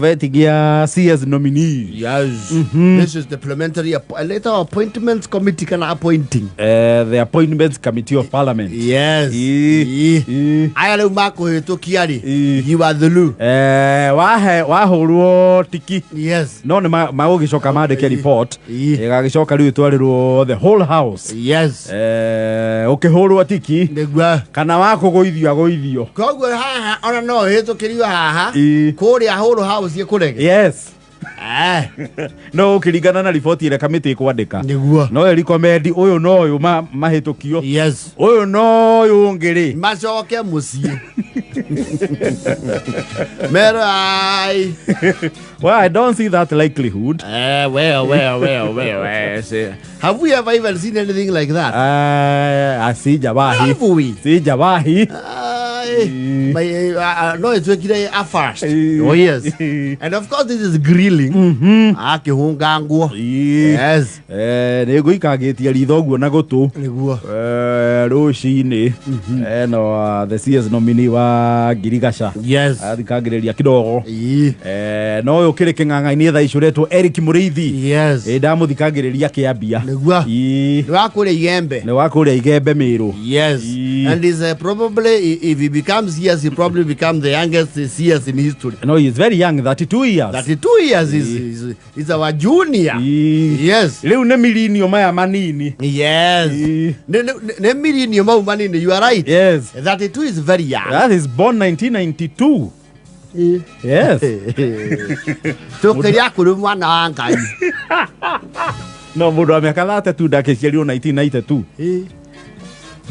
Vetting ya CS nominee. Yes. This is the parliamentary later appointments committee kana appointing. The appointments committee of parliament. Yes. Ii. Ii. Ii. Aya rĩu makũhĩtũkia rĩ. Ii. You are the law. Wahe wahũrwo tiki Yes. no nĩ magũgĩcoka mandĩke report Ii. ĩgagĩcoka rĩu ĩtwarĩrwo the whole house. Yes. Ũkĩhũrwo tiki Nĩguo. kana wakũgũithio agũithio. Koguo haha ona no ũhĩtũkĩrio haha Ii. kũrĩa hũrũ house ĩkũrege. Yes. Eh. No ũkĩringana na riboti ĩrĩa kamĩtĩ ĩkwandĩka. Nĩguo. No ĩrikomendi ũyũ no ũyũ mahĩtũkio. Yes. Ũyũ no ũyũ ũngĩ rĩ. Macoke mũciĩ. Mero ai. Well, I don't see that likelihood. Well, well, well, well, see. Have we ever even seen anything like that? Sijawahi. Have we? Sijawahi. Aye. My, no, it's working a first. Eh. Oh, yes. And of course, this is grilling. Akĩhũnga nguo. Ii. Yes. Nĩ ngũikangĩtie ritho ũguo na gũtũ. Nĩguo. Rũcinĩ no the CS nominee wa Ngirigaca Yes. athikangĩrĩria kidogo. Ii. No ũyũ ũkĩrĩ kĩng'ang'a-inĩ thaa ici ũretwo Eric Mũrĩithi. Yes. Ndamũthikangĩrĩria kĩambia. Nĩguo. Ii. Nĩ wa kũrĩa Igembe. Nĩ wa kũrĩa Igembe Mĩrũ. Yes. Ii. And is probably, if he becomes CS, he probably become the youngest CS in history. No, he is very young, 32 years. 32 years is our junior. Ii. Yes. Rĩu nĩ mirinio maya manini. Yes. Ii. Nĩ mirinio mau manini, you are right. Yes. 32 is very young. That is born 1992. Yes. Tũkĩria kũrĩ mwana wa Ngai. No mũndũ wa mĩaka 32 ndakĩciarirwo 1992.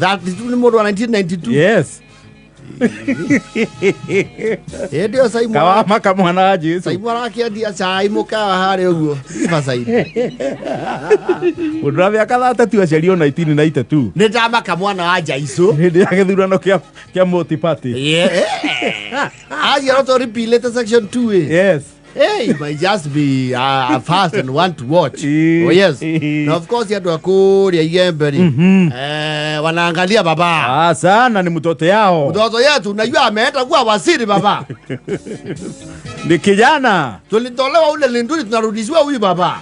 32 nĩ mũndũ wa 1992. Yes. Hĩndĩ ĩyo Simon Kawamaka mwana wa Jesu. Simon arakĩendia cai mũkawa harĩa ũguo Riverside. Mũndũ wa mĩaka 32 aciarirwo 1992. Nĩ ndamaka mwana wa Jaicu. Hĩndĩ ya gĩthurano kĩa multi party. Yeah. Aciarwo to repealĩte section 2 ĩ. Yes. Hey, you might just be fast and want to watch. Eh, Oh, yes. eh. Na of course andũ a kũrĩa Igembe rĩ, wanaangalia baba. Ah, sana ni mtoto yao. Mtoto yetu unajua ameenda kuwa waziri baba. Ni kijana. Tulitolewa ule Linturi tunarudishiwa huyu baba.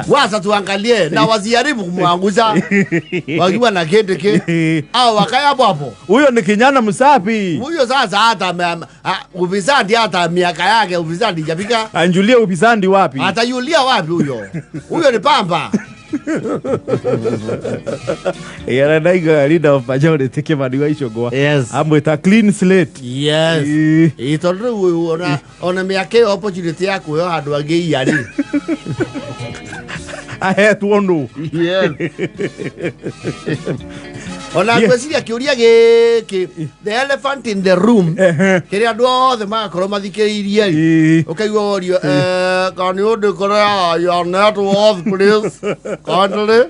Wacha tuangalie na wasijaribu kumwangusha wakiwa na kendeke au wakae hapo hapo. Huyo ni kijana msafi. Huyo sasa hata ufisadi hata miaka yake ufisadi hajafika. Anjulie ufisadi wapi? Atayulia wapi huyo? Huyo ni pamba. Ĩra ndaiga leader of majority Kimani wa Ichung'wa. Yes. Amwĩta clean slate. Yes. Ĩ. Ĩ, tondũ rĩu ona mĩaka ĩyo opportunity ya kwĩyo handũ angĩ ia rĩ. Ahetwo nũ? Yes. Ona ngwĩciria kĩũria gĩkĩ, the elephant in the room, kĩrĩa andũ othe magakorwo mathikĩrĩirie rĩ, ũkaigua worio, can you declare your net worth please kindly?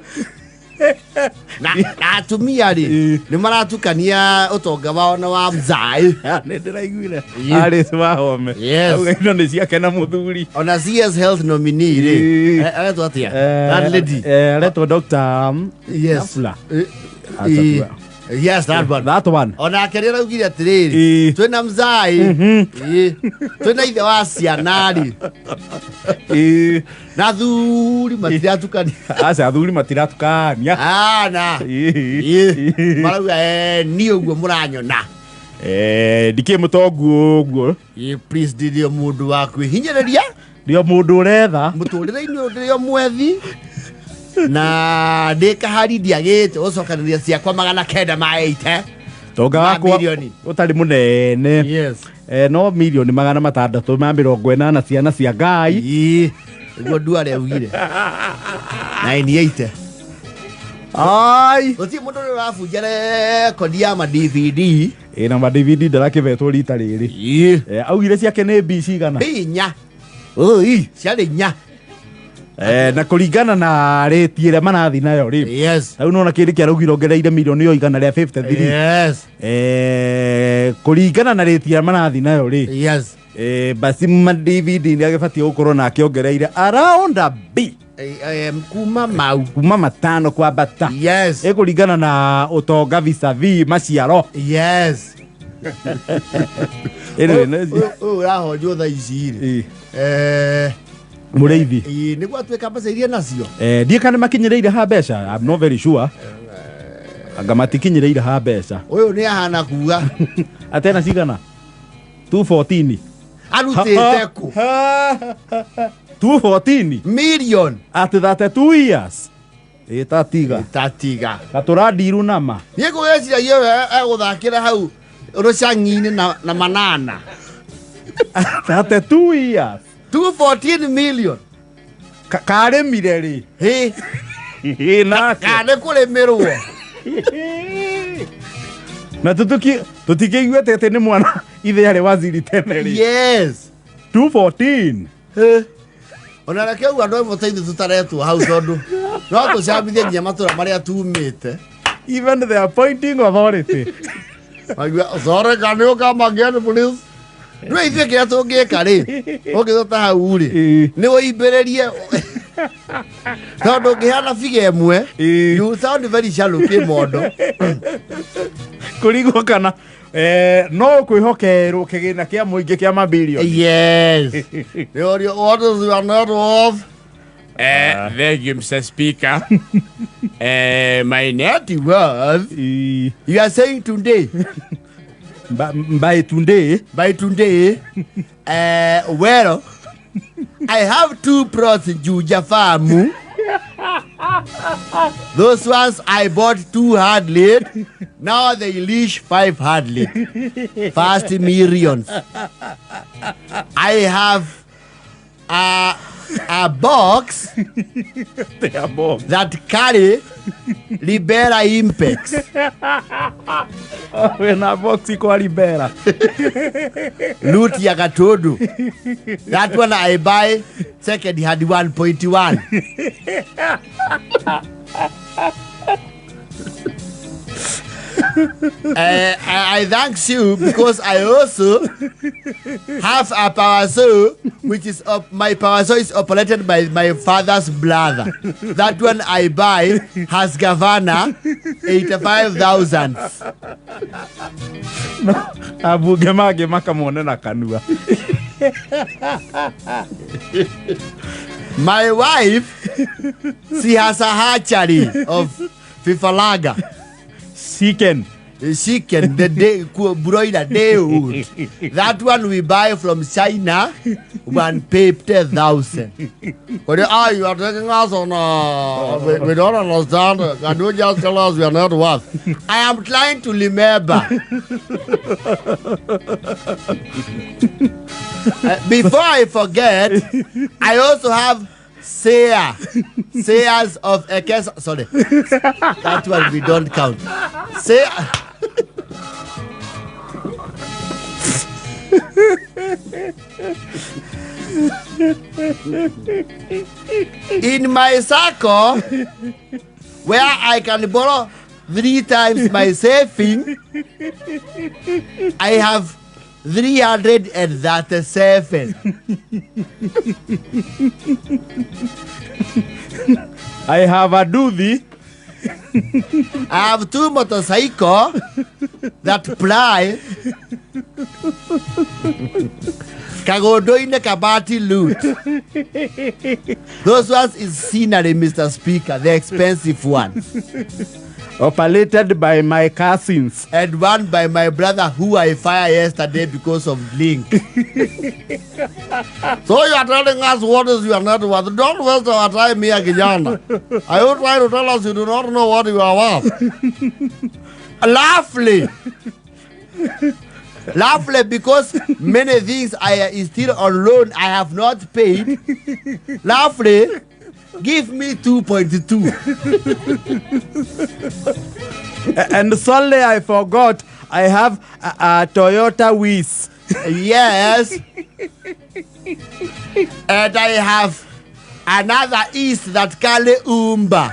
Na atumia rĩ, nĩ maratukania ũtonga wao na wa mzai. Nĩ ndĩraiguire. Alice Wahome. Yes. Auga indo nĩ ciake na mũthuri. Ona CS Health nominee rĩ, aretwo atĩa? That lady. Aretwo Dr. Yes. Nafula. Acha tuwe. Yes, that one. That one. Onake nĩ araugire atĩrĩrĩ, twĩna mzai, twĩna ithe wa ciana rĩ, na athuri matiratukania. Aca athuri matiratukania. Ana. Marauga niĩ ũguo mũranyona. Ndikĩ mũtongu ũguo. Please ndĩrĩ o mũndũ wa kwĩhinyĩrĩria. Ndio mũndũ ũretha. Mũtũrĩre-inĩ ũyũ ndĩrĩ o mwethi. Na ndĩ kahari ndiagĩte gũcokanĩria ciakwa magana kenda ma eight. Tonga Ma wakwa mirioni. ũtarĩ mũnene. Yes. No 680,000,000 ciana cia Ngai. Ii. Nĩguo Duale augire. 98. Ai. Gũtirĩ mũndũ ũrĩa ũrabunja rekondi ya ma DVD. Ĩ, na ma DVD ndarakĩvetwo rita rĩrĩ. Ii. Augire ciake nĩ B cigana? B inya. Oi. Ciarĩ inya. Na kũringana na rĩti ĩrĩa marathi nayo rĩ. Yes. Rĩu nona kĩndũ kĩaraugire ongereire mirioni o igana rĩa 53. Yes. Kũringana na rĩti ĩrĩa marathi nayo rĩ. Yes. Basi ma DVD nĩ agĩbatiĩ gũkorwo nake ongereire around a B. Kuma mau. Kuma matano kwambata. Yes. Ĩkũringana na ũtonga vis-a-vis maciaro. Yes. Anyway, no- Ũyũ ũrahonjwo thaa ici rĩ. Ĩĩ. Eh, Mũrĩithi. Ĩĩ, nĩguo atuĩka mbeca iria nacio. Eh, ndiĩ kana makinyĩrĩire ha mbeca. I'm not very sure. Anga matikinyĩrĩire ha mbeca. Ũyũ nĩ ahana kuga. Atena cigana? 214. Arutĩte kũ? 214 Million. at 32 years. Ĩtatiga. Tatiga. Gatũrandiru nama. Niĩ ngũgĩciragia ũyũ egũthakĩra hau rũcang'i-inĩ na manana. 32 years. 214 million. Karĩmire rĩ? Hĩ. Ĩ nake. Kana nĩ kũrĩmĩrwo. Na tũtikĩiguĩte atĩ nĩ mwana ithe arĩ waziri tene rĩ. Yes. 214. Hĩ. Ona reke ũguo andũ amwe ta ithuĩ tũtaretwo hau tondũ no tũcambithie nginya matũra marĩa tumĩte. Even the appointing authority. Maigua, sorry, can you come again, please? Rĩu ithuĩ kĩrĩa tũngĩka rĩ, ũngĩtwo ta hau rĩ, Ĩĩ. nĩ ũimbĩrĩrie tondũ ũngĩheana biga ĩmwe, Ĩĩ. you sound very shallow kĩmondo. Kũrigwo kana no kwĩhokerwo kĩgĩna kĩa mũingĩ kĩa mabilioni. Yes. Nĩ ũrio, what is your net worth? Thank you, Mr. Speaker. My Net worth? Ĩĩ. You are saying today, By today. By today, well, I have 2 plots in Juja Farm. Those ones I bought 200. Now they leash 500. First millions. I have a box that carry Libera Impex. Wĩna box kwa Libera. Loot ya Gatodu. That one I buy second hand 1.1. I thank you because I also have a power saw, which is up, my power saw is operated by my father's brother. That one I buy has Gavana 85,000. Ambunge mangĩ makamwone na kanua. My wife, she has a hatchery of Fifalaga. Chicken. Chicken, the day, broiler day old. That one we buy from China, 150,000. But you are taking us on, we don't understand. Can you just tell us we are not worth? I am trying to remember. Before I forget, I also have Sears of Ekesa. Sorry, that one we don't count. Sear. In my circle, where I can borrow 3 times my saving, I have 337. I have a duthi. I have 2 motorcycles that ply Kagodoine Kabati loot. Those ones is scenery, Mr. Speaker, the expensive ones. Operated by my cousins. And one by my brother who I fired yesterday because of link. So you are telling us what is your net worth. Don't waste our time here, Kijana. Are you trying to tell us you do not know what you are worth? Laughly. Laughly, because many things I is still on loan I have not paid. Laughly, give me 2.2. And suddenly I forgot I have a Toyota Wiz. Yes. And I have another East that carry Umba.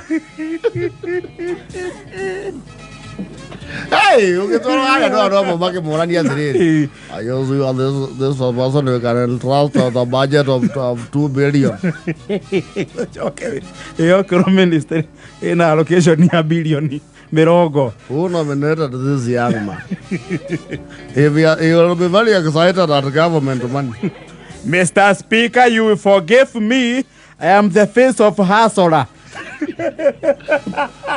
Hey, ũgĩtwarwo harĩa andũ andũ amwe makĩmũrania atĩrĩrĩ, I use you this person we can entrust the budget of 2 billion. Coke ĩyo korwo ministry ĩna allocation ya bilioni. Mĩrongo. Who nominated this young man? If he, he will be very excited at government money. Mr. Speaker, you will forgive me. I am the face of hustler.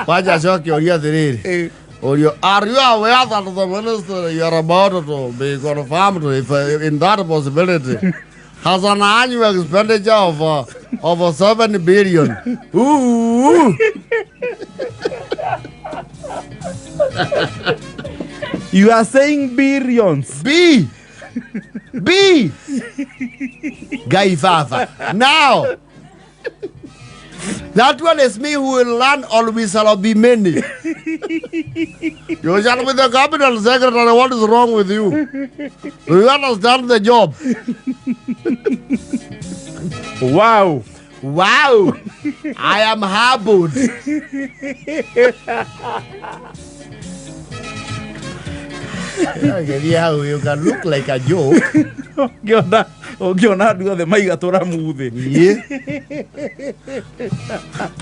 Wacha acoke ũria atĩrĩrĩ. Ũrio, are you aware that the minister you are about to be confirmed if, in that possibility has an annual expenditure of over 7 billion? Ooh. You are saying billions. B. B. Guy Fafa. Now, that one is me who will learn or we shall be many. You shall be the cabinet secretary. What is wrong with you? Do you understand the job? Wow. Wow. I am humbled. Yeah, you can look like a joke. Ũngĩona ũngĩona andũ othe maigatũra muthĩ. Yeah.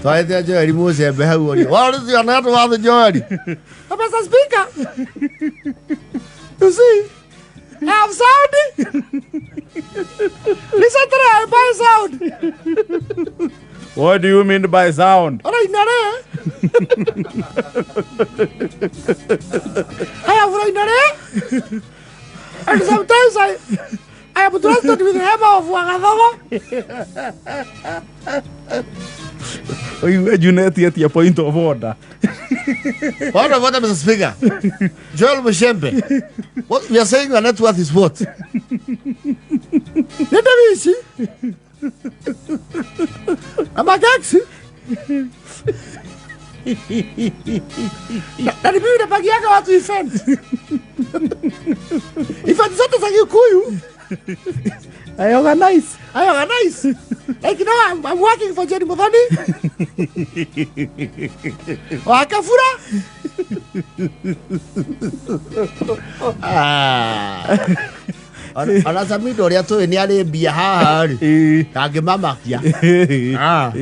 Twaete Joel Mucembe hau ũrio. What is your net worth, Joel? Mr. Speaker. You see, I have sound. Recently, I buy sound. What do you mean by sound? Ora inare. I have inare. And sometimes I am trusted with the hammer of Wagathogo. Ũigue Junet etia point of order. Point of order, Mr. Speaker. Joel Mushembe. What we are saying your net worth is what? Nitabishi. Amagaxi. Na ni mimi napangiaga watu event. Event zote za Kikuyu. I organize. I organize. Like you know, I'm working for Jerry Muthoni. Wakafura. Ah. Ona Samido ũrĩa tũĩ nĩ arĩ mbia haha rĩ ndangĩmamakia. Ah.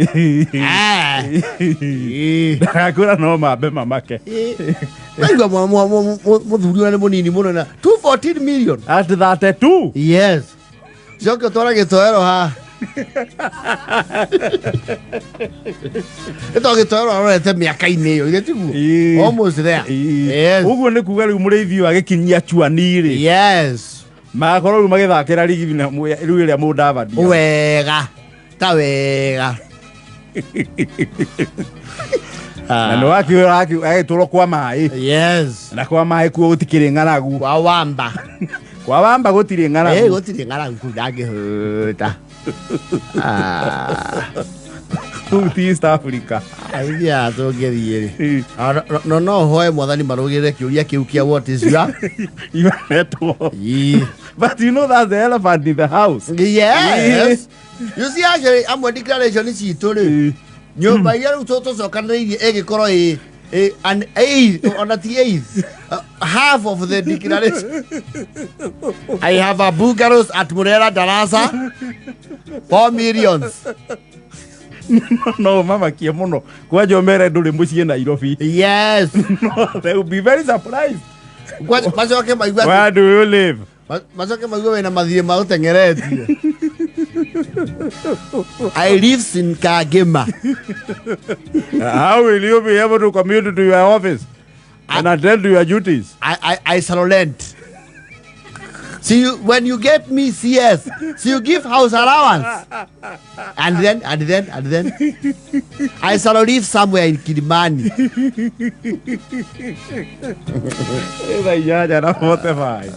Ah. Ĩĩ. Ndagakwĩra no mambe mamake. Waigua mũthuri ũrĩa nĩ mũnini mũno na 214 million. At 32. Yes. Coke ũtwara gĩtoero haha. Ĩto gĩtoero arorete mĩaka-inĩ ĩyo, ithe tiguo? Ĩĩ. Almost there. Ĩĩ. Yes. Ũguo nĩ kuga rĩu mũrĩithi ũyũ agĩkinyia chuani rĩ Yes. magakorwo rĩu magĩthakĩra rigi na rĩu ĩrĩa mũndavadi Wega. Ta wega. Na nĩ wakiuga agĩtũrwo kwa maĩ Yes. na kwa maĩ kuo gũtikĩrĩ ng'aragu. Kwa wamba. Kwa wamba gũtirĩ Eh, ng'aragu. gũtirĩ ng'aragu kũu ndangĩhũta. Ah. Kũu ti East Africa. Aithia tũngĩthiĩ rĩ. Ĩĩ. Ah, no no hoe mwathani marũgĩrĩre kĩũria kĩu kĩa what is your Your net worth. Ĩĩ. But you know that's the elephant in the house. Yes. You see actually amwe declaration citũ rĩ Ĩĩ. nyũmba iria rĩu tũcokanĩrĩirie ĩgĩkorwo ĩ an eighth ona ti eighth half of the declaration. I have a bungalows at Murera Darasa 4 millions. No mamakie mũno kwanja ũmere ndũrĩ mũciĩ Nairobi. Yes. No, they will be very surprised. Kwanja macoke maigue atĩ- Where do you live? Macoke maigue wĩna mathiĩ magũteng'eretie. I live in Kagema. How will you be able to commute to your office and attend to your duties? I shall rent. See you when you get me CS. So you give house allowance. And then I shall live somewhere in Kilimani. Thaa inyanya na 45.